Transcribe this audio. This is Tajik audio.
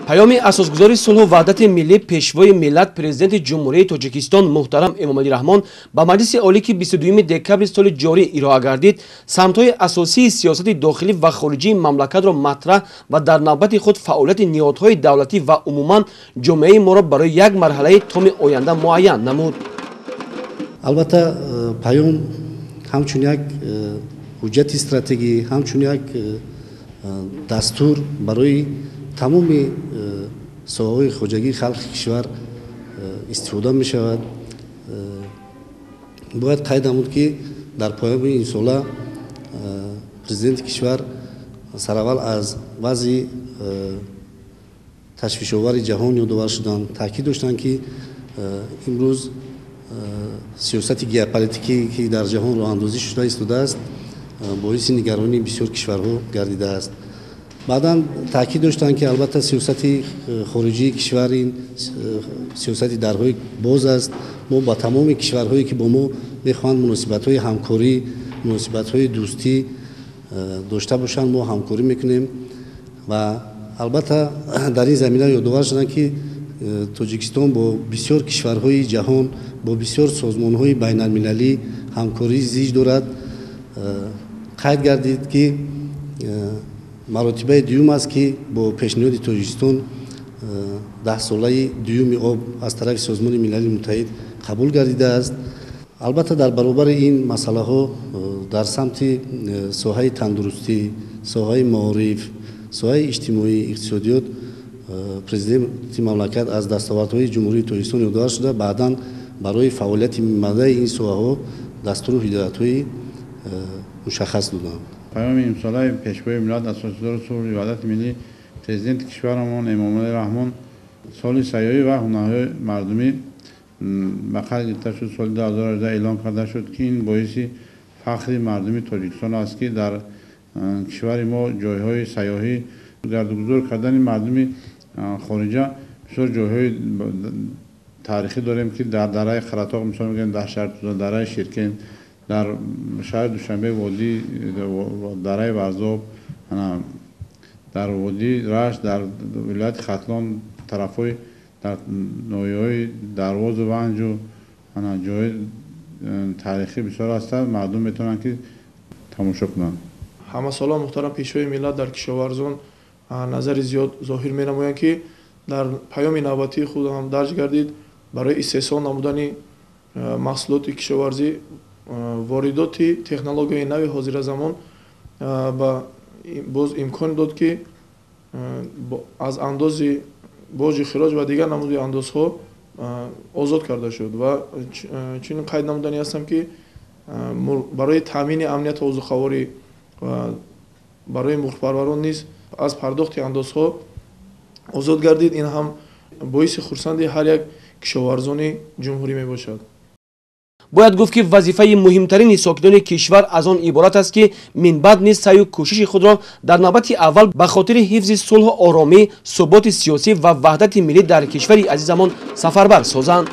Паёми асосгузори сулҳу ваҳдати миллӣ, пешвои миллат, президенти Ҷумҳурии Тоҷикистон муҳтарам Эмомалӣ Раҳмон ба Маҷлиси Олӣ, ки 22 декабри соли ҷорӣ ироа гардид, самтҳои асосии сиёсати дохилӣ ва хориҷии мамлакатро матраҳ ва дар навбати худ фаъолияти ниҳодҳои давлатӣ ва умуман ҷомеаи моро барои як марҳалаи томи оянда муайян намуд. Албатта, паём ҳамчун як ҳуҷҷати стратегӣ, ҳамчун як дастур барои тамоми соҳаҳои хоҷагии халқи кишвар истифода мешавад. Бояд қайд намуд, ки дар паёми имсола президенти кишвар сараввал аз вазъи ташвишовари ҷаҳон ёдовар шуданд, таъкид доштанд, ки имрӯз сиёсати геополитикӣ, ки дар ҷаҳон роҳандозӣ шуда истодааст, боиси нигаронии бисёр кишварҳо гардидааст. Баъдан таъкид доштанд, ки албатта сиёсати хориҷии кишвар ин сиёсати дарҳои боз аст. Мо ба тамоми кишварҳое, ки бо мо мехоҳанд муносибатҳои ҳамкорӣ, муносибатҳои дӯстӣ дошта бошанд, мо ҳамкорӣ мекунем. Ва албатта дар ин замина ёдовар шуданд, ки Тоҷикистон бо бисёр кишварҳои ҷаҳон, бо бисёр созмонҳои байналмилалӣ ҳамкории зич дорад. Қайд гардид, ки маротибаи дуюм аст, ки бо пешниҳоди Тоҷикистон 10-солаи дуюми об аз тарафи Созмони Милали Муттаҳид қабул гардидааст. Албатта, дар баробари ин масъалаҳо дар самти соҳаи тандурустӣ, соҳаи маориф, соҳаи иҷтимоӣ, иқтисодиёт президенти мамлакат аз дастовардҳои Ҷумҳурии Тоҷикистон ёдовар шуда, баъдан барои фаъолияти минбаъдаи ин соҳаҳо дастуру ҳидоятҳои мушаххас доданд. Паёми имсолаи пешвои миллат, асосгузори сулҳу ваҳдати миллӣ, президенти кишварамон Эмомалӣ Раҳмон соли сайёҳӣ ва ҳунарҳои мардумӣ ба қайд гирифта шуд, соли 2018 эълон карда шуд, ки ин боиси фахри мардуми Тоҷикистон аст, ки дар кишвари мо ҷойҳои сайёҳӣ, гардугузор кардани мардуми хориҷа, бисёр ҷойҳои таърихӣ дорем, ки дар дараи Қаратоғ, мисол мегӯем, дар шаҳри дараи Ширкент, дар шаҳри Душанбе водии дараи Варзоб, дар водии Рашт, дар вилояти Хатлон тарафҳои дар ноҳияҳои Дарвозу Ванҷу ҷойҳои таърихӣ бисёр ҳастанд, мардум метавонанд, ки тамошо кунанд. Ҳамасола муҳтарам пешвои миллат дар кишоварзон назари зиёд зоҳир менамоянд, ки дар паёми навбатии худ ҳам дарҷ гардид: барои истеҳсол намудани маҳсулоти кишоварзӣ воридоти технологияи нави ҳозиразамон ба боз имкон дод, ки аз андози боҷи хироҷ ва дигар намуди андозҳо озод карда шуд. Ва чунин қайд намуданӣ ҳастам, ки барои таъмини амнияти озуқаворӣ барои мурғпарварон низ аз пардохти андозҳо озод гардид. Ин ҳам боиси хурсанди ҳар як кишоварзони ҷумҳурӣ мебошад. Бояд гуфт, ки вазифаи муҳимтарини сокинони кишвар аз он иборат аст, ки минбаъд низ саъю кӯшиши худро дар навбати аввал ба хотири ҳифзи сулҳу оромӣ, суботи сиёсӣ ва ваҳдати миллӣ дар кишвари азизамон сафарбар созанд.